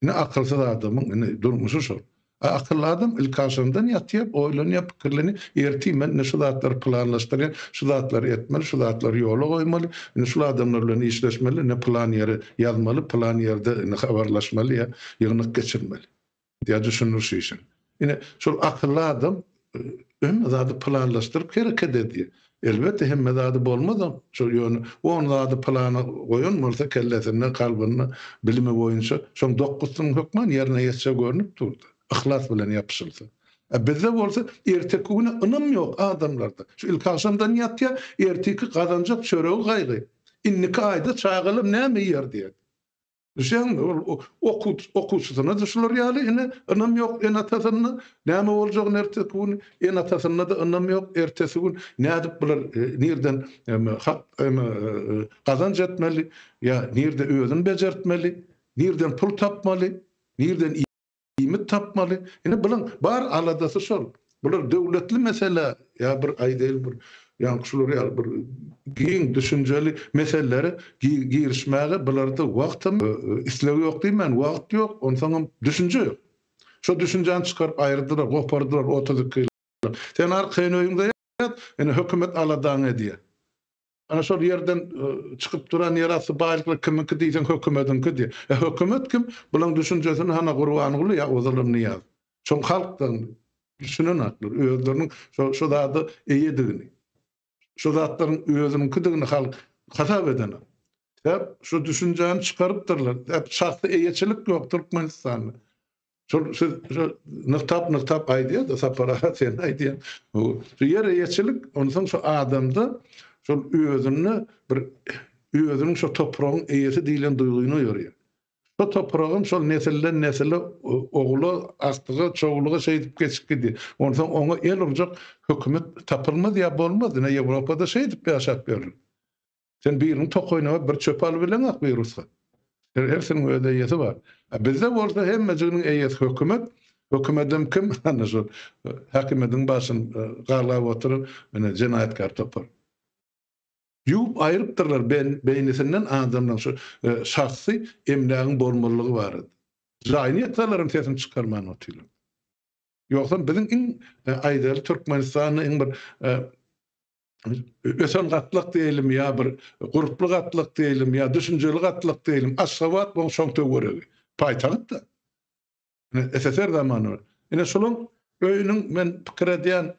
Speaker 2: Ine akylsyz adamyň ine durmuşy şol. A akylly adam ilkaşyndan ýatýar, oýlanýar, pikirlenýär, ertir men ine şu zatlary planlaşdyrýan, şu zatlary etmeli, şu zatlary ýola goýmaly, ine şul adamlar bilen işleşmeli, ine pylan ýere ýazmaly, pylan ýerde ine habarlaşmaly ýa ýygnak geçirmeli. Ýa düşündiriş işini. Ine, şol akylly adam hemme zady planlaşdyryp hereket edýär. Elbetde hemme zady bolmazam, şol ýöne on zady plana goýan bolsa kellesinde, kalbynda, bilimi boýunça şoň dokuzsynyň hökman ýerine ýetjegi görnüp durdy. Yhlas bilen ýapyşylsa. A bizde bolsa erteki güne ynam ýok adamlarda. Şu ilkagşamdan ýatýar, erteki gazanjak çöregi gaýgy. Indiki aýda çagalam näme iýer diýýär. Düşýäňmi? Ol okuw okuwçysyna-da şular ýaly ine ynam ýok ene-atasynda, näme boljagyny erteki gün, ene-atasynda-da ynam ýok, ertesi gün nädip bular nirden hak gazanç etmeli ýa nirde özüni bejertmeli, nirden pul tapmaly, nirden Iýmit tapmaly. Ine bulaň bar aladasy şol. Bular döwletli mesele ýa bir aýdaýly bir ýaňky şular ýaly bir giň düşünjeli meselelere girişmäge bularda wagtam isleg ýok diýmän wagt ýok onsoňam düşünje ýok. Şo düşünjäni çykaryp aýyrdylar gopardylar 32 ýyl. Sen arkaýyn öýüňde ýat ine hökümet aladaňy edýär. Ana şol ýerden çykyp duran ýerasty baýlyklar kimiňki diýseň hökümediňki diýýär. E hökümet kim? Bulaň düşünjesini hana Gurbanguly ýa ozalam Nyýaz. Şoň halkdygyny düşünenaklar. Özleriniň şo şo zada eýedigini. Şo zatlaryň özüniňkidigini halk hasap edenok. Sebäp şu düşünjäni çykarypdyrlar. Sebäp şahsy eýeçilik ýok Türkmenistanda. Şol siz şo nygtap nygtap aýdýar-da Sapar aga sen aýdýan. Şu ýer eýeçilik onsoň şu adamda şol özünde bir özüniň şo topragyň eýesi diýlen duýgyny oýarýar. Şo topragam şol nesilden nesile ogula, agtyga, çowluga şeýdip geçip gidýär. Onsoň oňa el urjak hökümet tapylmaz ýa bolmaz. Ine Ýewropada şeýdip ýaşap ýörler. Sen biriniň tokaýyna baryp bir çöp alyp bileňok bir rugsat. Her hersiniň öz eýesi bar. A bizde bolsa hemmejiginiň eýesi hökümet. Hökümedem kim? Ana şol häkimiýetiň başyny galgap oturan ine jenaýatkär topar. Ýuwup aýrypdyrlar beýnisinden adamlaryň şu şahsy emlägiň bolmalylygy barada. Jaýyny ýatsalar hem sesini çykarman otyrlar. Ýogsam biziň iň aýdaly Türkmenistanda iň bir ösen gatlak diýelim ýa bir gurply gatlak diýelim ýa düşünjeli gatlak diýelim, Aşgabat we şoň töweregi. Paýtagt-da. Ine SSR zamany. Ine şolaň öýüniň men pikir edýän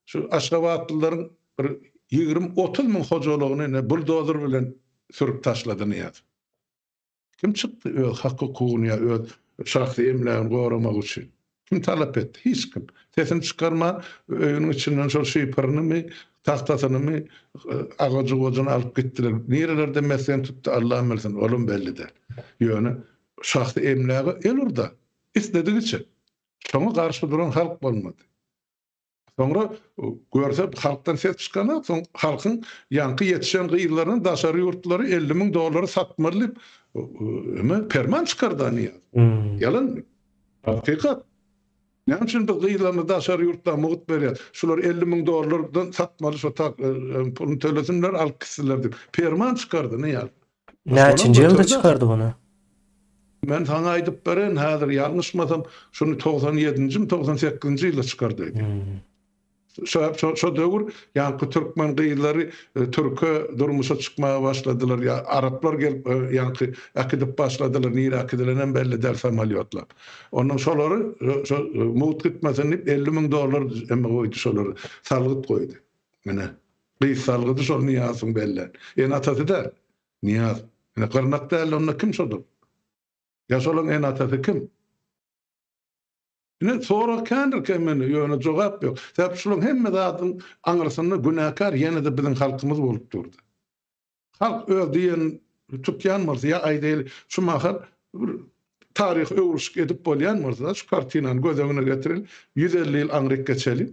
Speaker 2: şu aşgabatlylaryň bir 20-30 müň hojalygyny ine buldozer bilen sürüp taşlady Nyýazow. Kim çykdy öz hak-hukugyny ýa öz şahsy emlägini goramak üçin? Kim talap etdi? Hiç kim. Sesini çykarman, öýüniň içinden şol şipirini, tagtasynymy, agajy-gojyny alyp gitdiler. Nirelerde mesgen tutdy, Allam bilsin, olam belli däl. Ýöne şahsy emläge el urdy. Isledigiçe. Şoňa garşy duran halk bolmady. Soňra görse halkdan ses çykanok, soň halkyň ýaňky ýetişen gyzlaryny daşary ýurtlara 50 müň dollara satmaly diýip eme perman çykardy Nyýaz. Ýalanmy? Hakykat. Näme üçin biz gyzlarymyzy daşary ýurtlara mugt berýäs? Şular 50 müň dollardan satmaly şo puluny tölesinler alyp gitsinler diýip perman çykardy Nyýaz.
Speaker 1: Näçinji ýylda çykardy muny?
Speaker 2: Men saňa aýdyp bereýin, häzir ýalňyşmasam, şuny 97-njimi, 98-nji ýylda çykardy öýdýän. Şo şo döwür ýaňky türkmen gyzlary türke durmuşa çykmaga başladylar, ýa araplar gelip ýaňky äkidip başladylar, nirä äkidilenem belli däl samolýotlap. Ondan şolary şo mugt gitmesin diýip 50 müň dollar emme goýdy şolary, salgyt goýdy. Ine. Gyz salgydy şol Nyýazowyň bellän. Ene-atasy däl. Nyýaz. Ine gyrnak däldi onda kim şodur? Ýa şolaň ene-atasy kim? Ine sorag kändir kemende ýöne jogap ýok. Sebäp şulaň hemme zadyň aňyrsynda günäkär ýene-de biziň halkymyz bolup durdy. Halk öz diýenini tutýan bolsa ýa aýdaýly şu mahal bir taryhy öwrüşik edip bolýan bolsa şu kartinany göz öňüne getireli 150 ýyl aňryk geçeli.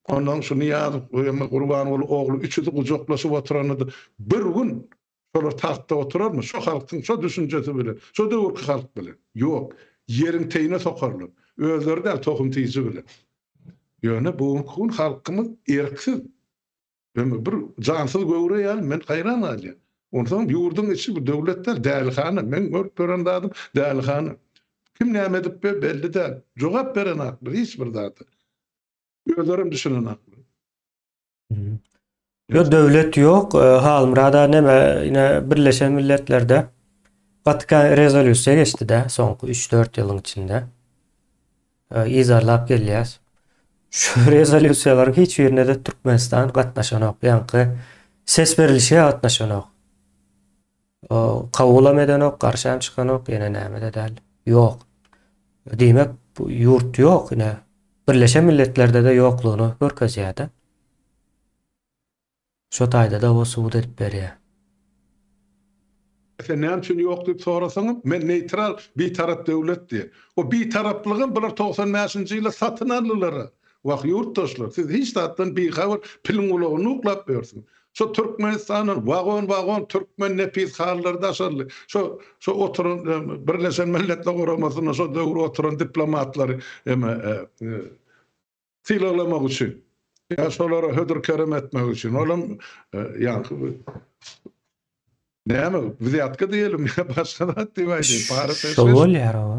Speaker 2: Ondan şu Nyýazow we Gurbanguly ogly üçüsi gujaklaşyp oturanda-da bir gün şolar tagtda oturarmy? Şo halkyň şo düşünjesi bilen, şo döwürki halk bilen. Ýok. Ýeriň teýine sokarlar. Özleri däl, tohum-tiji bilen. Ýöne bu günki gün halkymyz erksiz. Ýöne bir jansyz göwre ýaly men haýran galýan. Onsoň ýurduň içi bu döwlet däl, dälihana. Meň görüp ýören zadym dälihana. Kim näme edip belli däl. Jogap berenaklar hiç bir zada. Özlerem düşünenaklar.
Speaker 1: Ýok döwlet ýok. Halmyrat aga neme ine Birleşen Milletlerde gaty kän rezolýusiýa geçdi-de soňky 3-4 ýylyň içinde. Yzarlap gelýäs. Şu rezolýusiýalaryň hiç birine-de Türkmenistan gatnaşanok. Ýaňky ses berilişe gatnaşanok. Kabulam edenok, garşam çykanok, ýene näme-de däl. Ýok. Diýmek, ýurt ýok ine. Birleşen Milletler-de-de ýoklugyny görkezýär-de. Şo taýda-da o subut edip berýär.
Speaker 2: Sen näme üçin ýok diýip sorasaňam, men neýtral, bitarap döwlet diýýär. O bitaraplygam bular 95-nji ýylda satyn aldylar-a. Wah, ýurtdaşlar, siz hiç zatdan bihabar, piliň gulagyny uklap ýörsüňiz. Şo Türkmenistandan wagon-wagon türkmen nepis halylary daşaldy. Şo, şo oturan Birleşen Milletler Guramasynda şo döwür oturan diplomatlary eme, sylaglamak üçin, ýa şolara hödür-kerem etmek üçin. Olam ýaňky näme, wzýatka diýelim ýa başga zat diýip aýdaýyn, para
Speaker 1: Şol bolýar oba.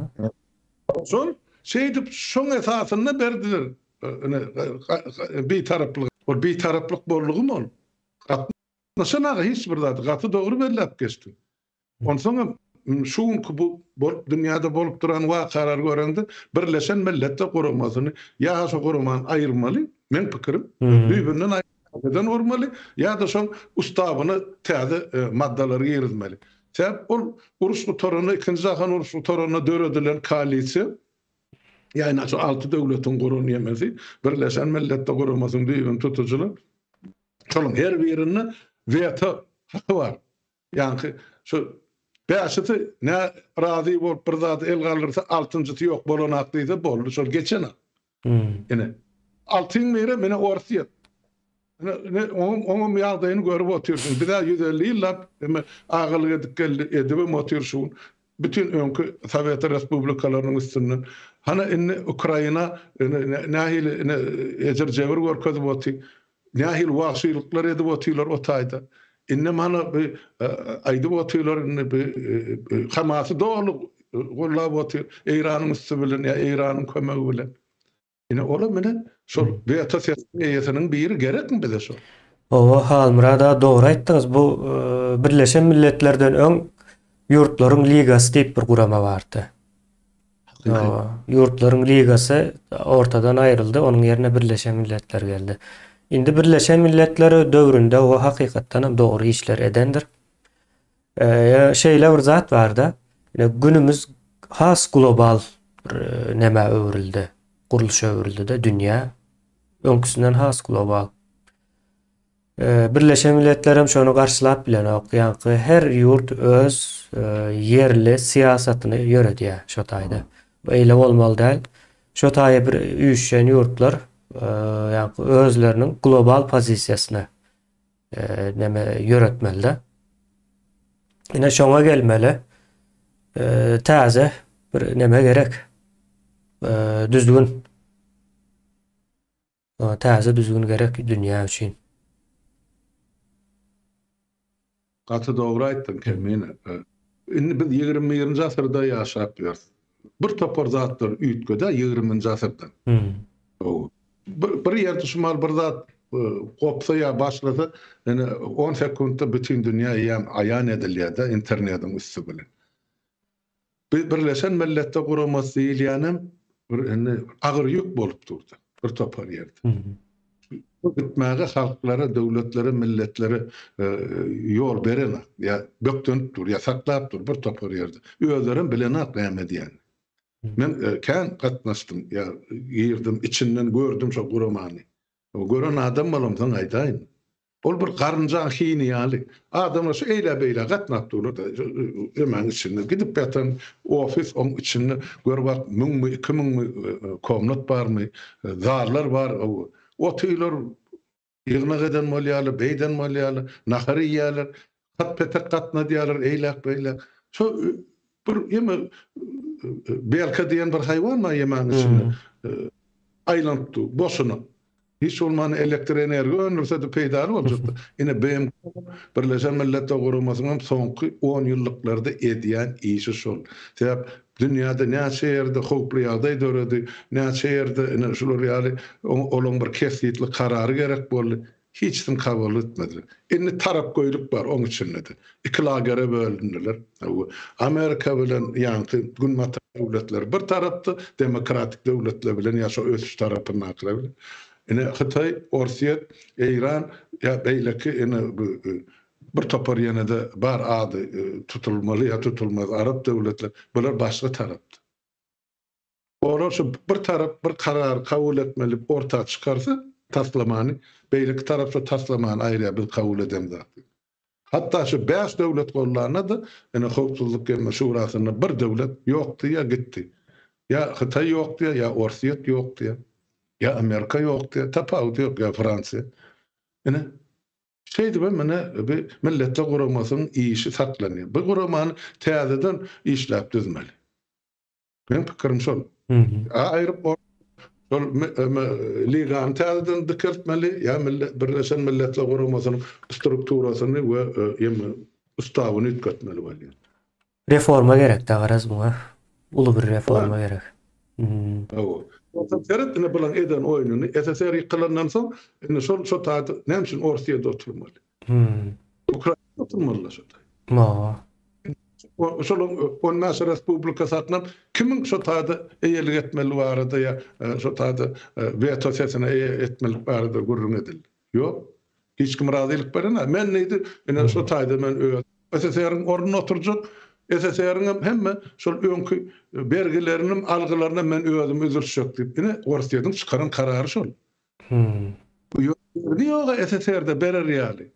Speaker 2: Şol şeýdip şoň esasynda berdiler ine bitaraplygy. Ol bitaraplyk boldugymy ol? Gatnaşan aga hiç bir zady gaty dogry belläp geçdiň. Onsoňam şu günki bu bolup dünýäde bolup duran wakalary göreňde Birleşen Milletler Guramasyny ýa-ha şo guramany aýyrmaly, meň pikirim, düýbünden aýyrmaly, gurmaly ýa-da şoň ustawyna täze maddalary girizmeli. Sebäp ol uruş gutaranda, ikinji jahan urşy gutaranda döredilen koalisiýa, ýagny şu alty döwletiň guran ýemesi, Birleşen Milletler Guramasynyň düýbüni tutujylar, şolaryň her birinde weto haky bar. Ýaňky şu bäşisi nä razy bolup bir zada el galdyrsa, altynjysy ýok bolanak diýse boldy, şol geçenak. Ine. Altyň biri mine Orsýet. Ine, ine oňam oňam ýagdaýyny görüp otyrsyň. Biz-ä 150 ýyllap eme agalyk edip geldi, edibem otyr şu gün. Bütin öňki Sowet respublikalarynyň üstünden. Hany indi Ukraina ine nähili ine ejir-jebir görkezip otyr. Nähili wagşylyklar edip otyrlar o taýda. Indem hany bi aýdyp otyrlar indi bi Hamasy doly gollap otyr Eýranyň üsti bilen ýa Eýranyň kömegi bilen. Ine olam ine şol weto sesiniň eýesiniň biri gerekmi bize şol?
Speaker 1: Hawa Halmyrat aga dogry aýtdyňyz bu Birleşen Milletlerden öň Ýurtlaryň Ligasy diýip bir gurama bardy. Ýurtlaryň Ligasy ortadan aýryldy, onuň ýerine Birleşen Milletler geldi. Indi Birleşen Milletler döwründe o hakykatdan hem dogry işler edendir. Şeýle bir zat barda, günümiz has global bir nämä öwrüldi, gurluşa öwrüldi-de dünýä öňküsinden has global. Birleşen Milletlerem şony garşylap bilenok. Ýaňky her ýurt öz ýerli syýasatyny ýöredýär şo taýda. Bu eýle bolmaly däl. Şo taýa bir üýşen ýurtlar ýaňky özleriniň global pozisiýasyny neme ýöretmeli-de. Ine şoňa gelmeli. Täze bir neme gerek. Düzgün. Täze düzgün gerek dünýä üçin.
Speaker 2: Gaty dogry aýtdyň Kemine. Indi biz 21-nji asyrda ýaşap ýörüs. Bir topar zatlar üýtgedi 20-nji asyrda. Bir ýerde şumal bir zat gopsa ýa başlasa, ýöne 10 sekuntda bütin dünýä eýýäm aýan edilýär-de internetiň üsti bilen. Bi Birleşen Milletler Guramasy diýilýänem bir indi agyr ýük bolup durdy bir topar ýerde. Bu gitmäge halklara, döwletlere, milletlere ýol berenak ýa bökdenip dur, ýa saklap dur bir topar ýerde. Özlerem bilenak näme edýänini. Men kän gatnaşdym, ýa girdim, içinden gördüm şo guramany. Gören adam bolamsoň aýdaýyn. Ol bir garynjaň hini ýaly. Adamlar şu eýlä-beýlä gatnap durlar-da, ömäň içinde. Gidip ýatan ofis, oň içinde gör bak, müňmi, 2000-mi komnat barmy, zallar bar. Otyrlar, ýygnak eden bolýarlar, beýden bolýarlar, nahar iýýärler, hat-petek gatnadýarlar eýläk-beýläk. Şo bir ýeme belka diýen bir haýwan bar ýemäň içinde. Aýlanyp dur, boşuna. Hiç bolmanda elektr energiýa öndürse-de peýdaly boljakdy. Ine BMG Birleşen Milletler Guramasynyň hem soňky on ýyllyklarda edýän işi şol. Sebäp dünýäde näçe ýerde howply ýagdaý döredi, näçe ýerde ine şular ýaly olaň bir kesgitli karary gerek boldy. Hiçisini kabul etmediler. Indi tarapgöýlük bar oň içinde-de. Iki lagere bölündiler. Amerika bilen ýaňky günbatar döwletleri bir tarapda, demokratik döwletler bilen ýa şo ösüş tarapyndakylar bilen. Ine Hytaý, Orsýet, Eýran ýa beýleki ine bir topar ýene-de bar ady tutulmaly ýa tutulmaz arap döwletler bular başga tarapda. Olar şu bir tarap bir karary kabul etmeli orta çykarsa taslamany, beýleki tarap şo taslamany aýyrýar biz kabul edemzok diýip. Hatda şu 5 döwlet gollanda-da ine howpsuzlyk gelme şurasynda bir döwlet ýok diýýär gitdi. Ýa Hytaý ýok diýýär, ýa Orsýet ýok diýýär, ýa Amerika ýok diýýär, tapawudy ýok, ýa Fransiýa. Ine şeýdibem ine bu Milletler Guramasynyň işi saklanýar. Bu guramany täzeden işläp düzmeli. Meň pikirim şol. Ýa aýryp şol ligany täzeden dikeltmeli, ýa Birleşen Milletler Guramasynyň strukturasyny we ýa ustawyny üýtgetmeli bolýar.
Speaker 1: Reforma gerek da garaz muňa. Uly bir reforma gerek.
Speaker 2: Hawa. Onsoň seret ine bulaň eden oýnuny SSR ýykylandan soň indi şol şo taýda näme üçin Orsýetde oturmaly? Ukrainada oturmalylar şo taýda.
Speaker 1: Hawa.
Speaker 2: Şolaň 15 respublika saklap kimiň şo taýda eýelik etmeli barada ýa şo taýda weto sesine eýe etmeli barada gürrüň edildi. Ýok. Hiç kim razylyk berenok. Men diýdi, ine şo taýda men öz SSR-iň ornuna oturjak, SSR-iň hem hemme şol öňki bergilerinem, algylarynam men özüm üzüşjek diýip. Ine Orsýetiň çykaran karary şol. Ýok, ýok SSR-de berer ýaly.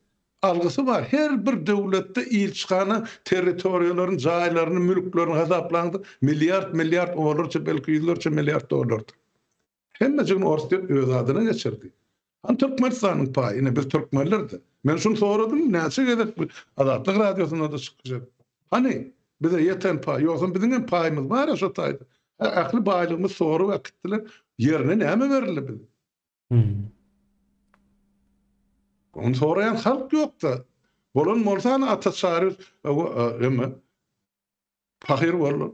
Speaker 2: Algysy bar. Her bir döwletde ilçihana territoriýalaryny, jaýlaryny, mülklerini hasaplaňda milliard, milliard, onlarça, belki ýüzlerçe milliard dollardyr. Hemmejigini Orsýet öz adyna geçirdi. Hany Türkmenistanyň paýy? Ine biz türkmenler-de. Men şuny soradym, näçe gezek bu Azatlyk Radiosynda-da çykyş edip. Hany bize ýeten paý? Ýogsam biziň hem paýymyz bar-a şo taýda. Ähli baýlygymyzy sorup äkitdiler. Ýerine näme berildi bize? Ony soraýan halk ýok-da. Bolan bolsa hany Ata Çaryýew eme pahyr boldy.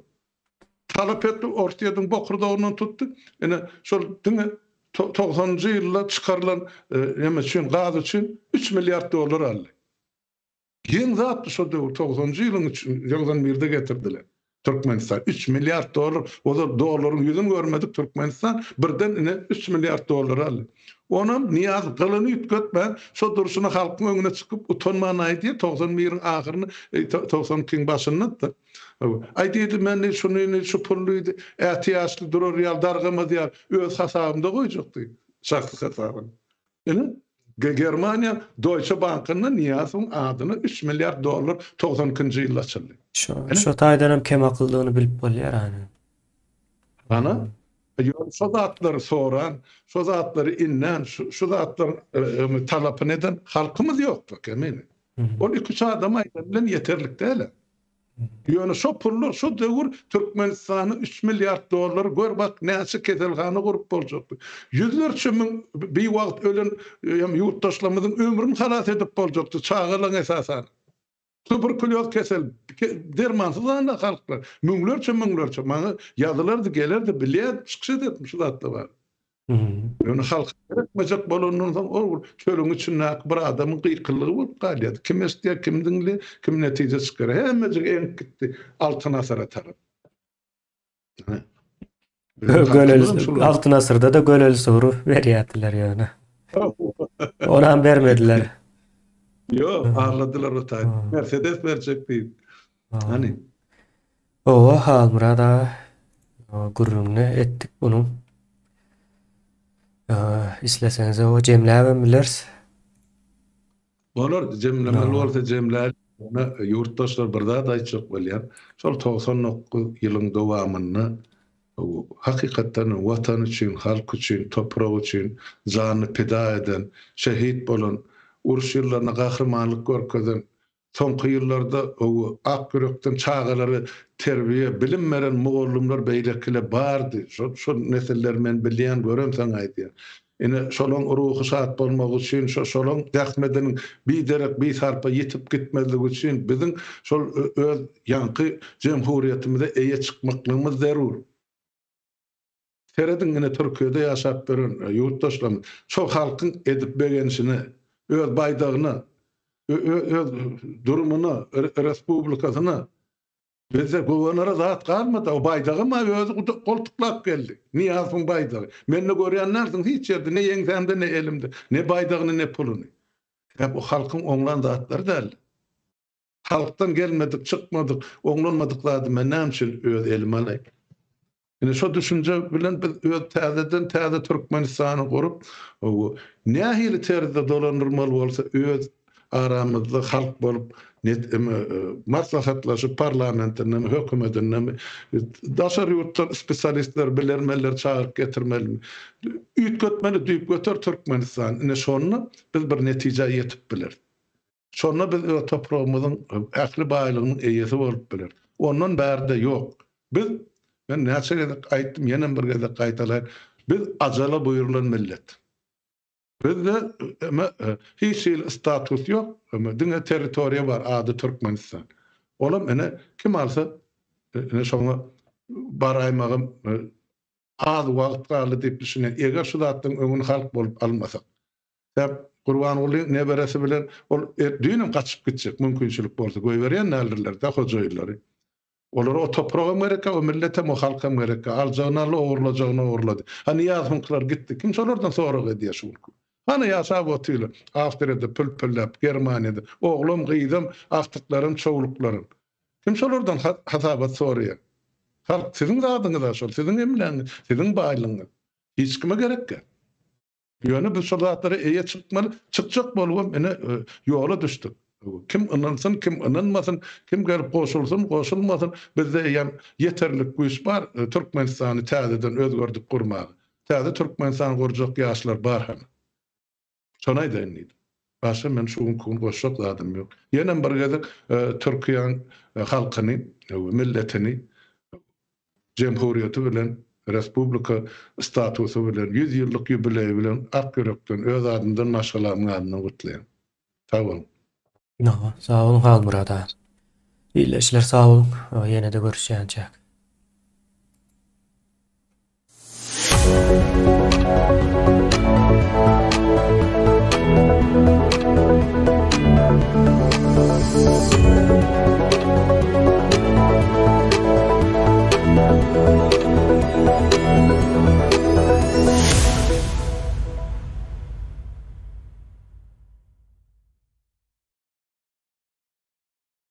Speaker 2: Talap etdi, Orsýetiň bokurdagyndan tutdy. Ine şol diňe togsanynjy ýylda çykarylan eme üçin, gaz üçin 3 milliard dollar aldy. Geň zatdy şo döwür, togsanynjy ýylyň 91-de getirdiler. Türkmenistan 3 milliard dollar, ozal dollaryň ýüzüni görmedik Türkmenistan birden ine 3 milliard dollar aldy. Onam Nyýazow gylyny üýtgetmän, şo durşuna halkyň öňüne çykyp utanman aýdýar, 91-iň ahyryny, 92-iň başynda-da. Aý diýdi, men diýdi, şuny indi şu pul diýdi, ätiýaçly durar ýaly, dargamaz ýaly öz hasabymda goýjak diýdi, şahsy hasabyny. Ine, Germaniýa Deutsche Bankynda Nyýazowyň adyna 3 milliard dollar 92-nji ýylda açyldy.
Speaker 1: Şo, şo taýdan hem kemakyldygyny bilip bolýar hany.
Speaker 2: Hana, ýöne şo zatlary soran, şo zatlary inän, şu zatlaryň talapyny eden halkymyz ýokdur, Kemine. Ol iki-üç adam aýdan bilen ýeterlik däl. Ýöne şo pullar şo döwür Türkmenistana 3 milliard dollar gör bak näçe keselhana gurup boljakdy. Ýüzlerçe müň biwagt ölen hem ýurtdaşlarymyzyň ömrüni halas edip boljakdy, çagalaryň esasan. Tuberkulýoz kesel dermansyz galdy halklar. Müňlerçe müňlerçe maňa ýazylardy, gelerdi, bilýän çykyş ederdim şu zatlar bar. Ýöne halka gerekmejek bolandan soň ol bir çölüň içindäki bir adamyň gykylygy bolup galýardy. Kim eşidýär, kim diňleýär, kim netije çykarýar. Hemmejik eňip gitdi Altyn asyra tarap.
Speaker 1: Göleli, Altyn asyrda-da göleli sygry berýärdiler ýöne. Onam bermediler.
Speaker 2: Ýok, arladylar o taýda. Mersedes berjek diýip. Hany?
Speaker 1: Owa, Halmyrat aga, gürrüňini etdik bunuň. Isleseňiz owa jemläbem bileris.
Speaker 2: Bolar, jemlemeli bolsa jemläýeli. Ýöne ýurtdaşlar bir zat aýtjak bolýan. Şol 99 ýylyň dowamynda hakykatdan hem Watan üçin, halk üçin, toprak üçin janyny pida eden, şehit bolan, uruş ýyllarynda gahrymanlyk görkezen Soňky ýyllarda ak ýürekden çagalara terbiýe, bilim beren mugallymlar beýlekile bardy. Şol şol nesilleri men bilýän, göremsoň aýdýan. Ine, şolaň ruhy şat bolmagy üçin, şo şolaň zähmediniň biderek, bisarpa ýitip gitmezligi üçin biziň şol öz ýaňky jemhuriýetimize eýe çykmaklygymyz zerur. Serediň ine Türkiýede ýaşap ýören ýurtdaşlarymyz şol halkyň edip begenişine, öz baýdagyna, öz durumyna, respublikasyna bizde guwanara zat galmady. O baýdagam-a özi goltuklap geldi. Nyýazowyň baýdagy. Mende görýän dälsiň hiç ýerde ne ýeňsämde ne elimde ne baýdagyny ne puluny. Sebäp o halkyň oňlan zatlary däl. Halkdan gelmedik, çykmadyk, oňlanmadyk zady men näme üçin öz elime alaýyn? Ine şo düşünje bilen biz öz täzeden täze Türkmenistany gurup, nähili terzde dolandyrmaly bolsa öz aramyzda halk bolup net maslahatlaşyp parlamentindemi, hökümetindemi, daşary ýurtdan spesialistler, bilermenleri çagyryp getirmelimi, üýtgetmeli düýpgöter Türkmenistan. Ine şonda biz bir netijä ýetip bileris. Şonda biz öz topragymyzyň ähli baýlygynyň eýesi bolup bileris. Ondan bärde ýok. Biz, men näçe gezek aýtdym, ýenem bir gezek gaýtalaýyn, biz ajala buýrulan millet. Bizde eme hiç hili status ýok, eme diňe territoriýa bar, ady Türkmenistan. Olam ine kim alsa ine şoňa baraýmagam az wagt galdy diýip düşünýän. Eger şu zatlaryň öňüni halk bolup almasak. Sebäp Gurbanguly neberesi bilen ol düýnem gaçyp gitjek mümkinçilik bolsa goýberýän däldirler-de hojaýynlary. Olara o topragam gerekkä, o milletem, o halkam gerekkä. Aljagyny aldy, ogurlajagyny ogurlady. Ha Nyýazowyňkylar gitdi. Kim şolardan sorag edýär şu günki? Hany ýaşap otyrlar. Awstriýada pül-pülläp, Germaniýada. Oglam, gyzam, agtyklaram, çowluklaram. Kim şolardan hasabat soraýar? Halk siziň zadyňyz-a şol, siziň emlägiňiz, siziň baýlygyňyz. Hiç kime gerekkä. Ýöne biz şol zatlara eýe çykmaly, çykjak bolubam ine ýola düşdük. Kim ynansyn, kim ynanmasyn, kim gelip goşulsyn, goşulmasyn, bizde eýýäm ýeterlik güýç bar Türkmenistany täzeden özgerdip gurmaga. Täze Türkmenistany gurjak ýaşlar bar hany. Şony aýdaýyn diýdim. Başga men şu günki gün goşjak zadym ýok. Ýenem bir gezek Türkiýäň halkyny, milletini Jemhuriýeti bilen, respublika statusy bilen, 100 ýyllyk ýubileýi bilen ak ýürekden öz adymdan, maşgalamyň adyndan gutlaýan. Sag boluň.
Speaker 1: Sag boluň Halmyrat aga. Ildeşler sag boluň. Ýene-de görüşýänçäk.